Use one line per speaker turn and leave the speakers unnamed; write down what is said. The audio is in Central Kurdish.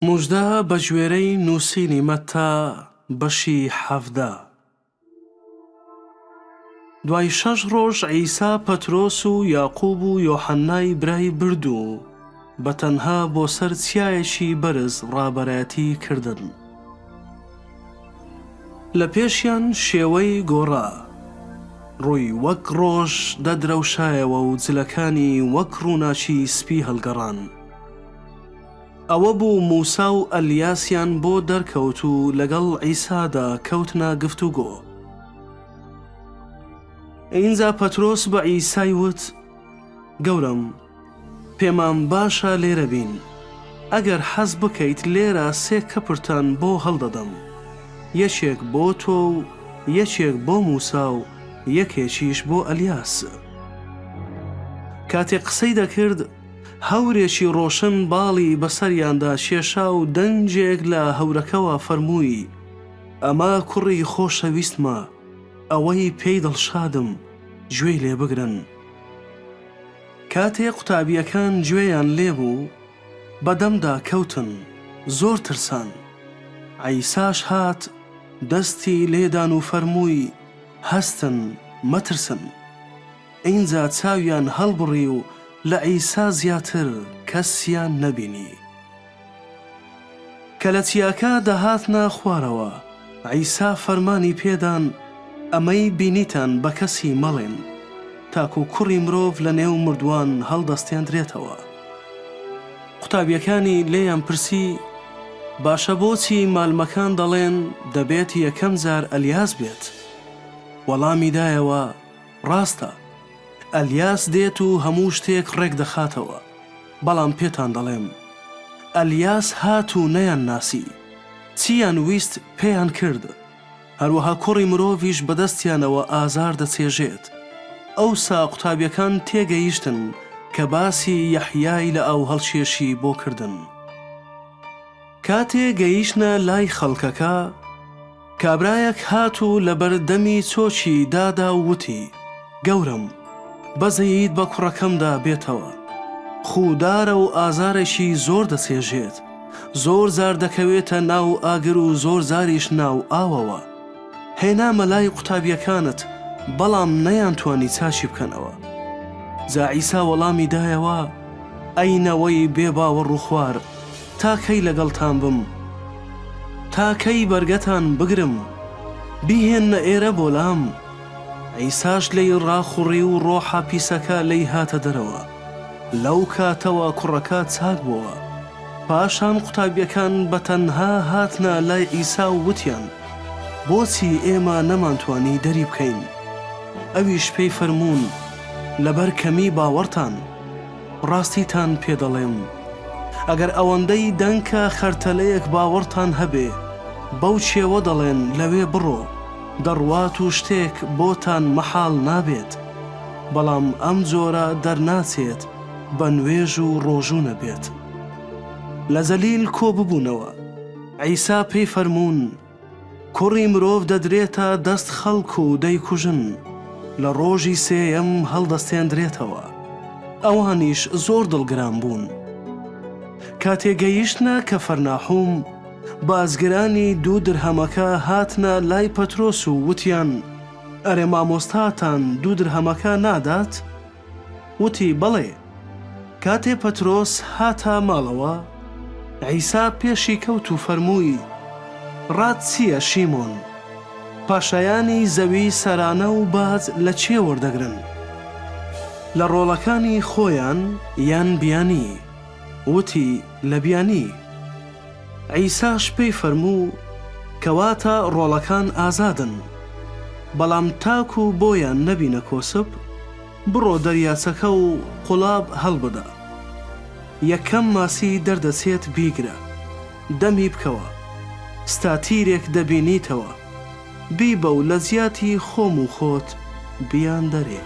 موژدە بە گوێرەی نووسینی مەتتا بەشی 17. دوای شەش ڕۆژ عیسا پەترۆس و یاقوب و یۆحەننای برای برد و بە تەنها بۆ سەر چیایەکی بەرز ڕابەرایەتی کردن. لە پێشیان شێوەی گۆڕا، ڕووی وەک ڕۆژ دەدرەوشایەوە و جلەکانی وەک ڕووناکی سپی هەڵگەڕان. ئەوە بوو موسا و ئەلیاسیان بۆ دەرکەوت و لەگەڵ عیسادا کەوتنە گفتوگۆ. ئینجا پەترۆس بە عیسای وت، گەورەم، پێمان باشە لێرە بین. ئەگەر حەز بکەیت لێرە سێ کەپرتان بۆ هەڵدەدەم، یەکێک بۆ تۆ و یەکێک بۆ موسا و یەکێکیش بۆ ئەلیاس. کاتێک قسەی دەکرد، هەورێکی ڕۆشن باڵی بەسەریاندا کێشا و دەنگێک لە هەورەکەوە فەرمووی، ئەمە کوڕی خۆشەویستمە، ئەوەی پێی دڵشادم، گوێی لێ بگرن. کاتێ قوتابییەکان گوێیان لێ بوو، بە دەمدا کەوتن، زۆر ترسان. عیساش هات، دەستی لێدان و فەرمووی، هەستن، مەترسن. ئینجا چاویان هەڵبڕی و لە عیسا زیاتر کەسیان نەبینی. کە لە چیاکە دەهاتنە خوارەوە، عیسا فەرمانی پێدان، ئەمەی بینیتان بە کەسی مەڵێن، تاکو کوڕی مرۆڤ لەنێو مردووان هەڵدەستێندرێتەوە. قوتابییەکانی لێیان پرسی، باشە بۆچی مالمەکان دەڵێن دەبێت یەکەم جار ئەلیاس بێت؟ وەڵامی دایەوە، ڕاستە، ئەلیاس دێت و هەموو شتێک ڕێک دەخاتەوە، بەڵام پێتان دەڵێم، ئەلیاس هات و نەیانناسی، چییان ویست پێیان کرد، هەروەها کوڕی مرۆڤیش بە دەستیانەوە ئازار دەچێژێت. ئەوسا قوتابییەکان تێگەیشتن کە باسی یەحیای لەئاوهەڵکێشی بۆ کردن. کاتێ گەیشتنە لای خەڵکەکە، کابرایەک هات و لەبەر دەمی چۆکی دادا و وتی، گەورەم، بەزەییت بە کوڕەکەمدا بێتەوە. خوودارە و ئازارێکی زۆر دەچێژێت، زۆر جار دەکەوێتە ناو ئاگر و زۆر جاریش ناو ئاوەوە. هێنامە لای قوتابییەکانت، بەڵام نەیانتوانی چاکی بکەنەوە. جا عیسا وەڵامی دایەوە، ئەی نەوەی بێباوەڕ و خوار! تا کەی لەگەڵتان بم؟ تا کەی بەرگەتان بگرم؟ بیهێننە ئێرە بۆ لام. عیساش لێی ڕاخوڕی و ڕۆحە پیسەکە لێی هاتە دەرەوە. لەو کاتەوە کوڕەکە چاک بۆوە. پاشان قوتابییەکان بە تەنها هاتنە لای عیسا و وتیان، بۆچی ئێمە نەمانتوانی دەریبکەین؟ ئەویش پێی فەرموون، لەبەر کەمی باوەڕتان. ڕاستیتان پێ دەڵێم، ئەگەر ئەوەندەی دەنکە خەرتەلەیەک باوەڕتان هەبێ، بەو کێوە دەڵێن لەوێ بڕۆ، دەڕوات و شتێک بۆتان مەحاڵ نابێت. بەڵام ئەم جۆرە دەرناچێت بە نوێژ و ڕۆژوو نەبێت. لە جەلیل کۆ ببوونەوە، عیسا پێی فەرموون، کوڕی مرۆڤ دەدرێتە دەست خەڵک و دەیکوژن، لە ڕۆژی سێیەم هەڵدەستێندرێتەوە. ئەوانیش زۆر دڵگران بوون. کاتێ گەیشتنە کەفەرناحوم، بازگرانی دوو درهەمەکە هاتنە لای پەترۆس و وتیان، ئەرێ مامۆستاتان دوو درهەمەکە نادات؟ وتی، بەڵێ. کاتێ پەترۆس هاتە ماڵەوە، عیسا پێشی کەوت و فەرمووی، ڕات چییە شیمۆن؟ پاشایانی زەوی سەرانە و باج لە کێ وەردەگرن؟ لە ڕۆڵەکانی خۆیان یان بیانی؟ وتی، لە بیانی. عیساش پێی فەرموو، کەواتە ڕۆڵەکان ئازادن، بەڵام تاکو بۆیان نەبینە کۆسپ، بڕۆ دەریاچەکە و قوڵاب هەڵبدە. یەکەم ماسی دەردەچێت بیگرە، دەمی بکەوە، ستاتیرێک دەبینیتەوە، بیبە و لەجیاتی خۆم و خۆت بیاندەرێ.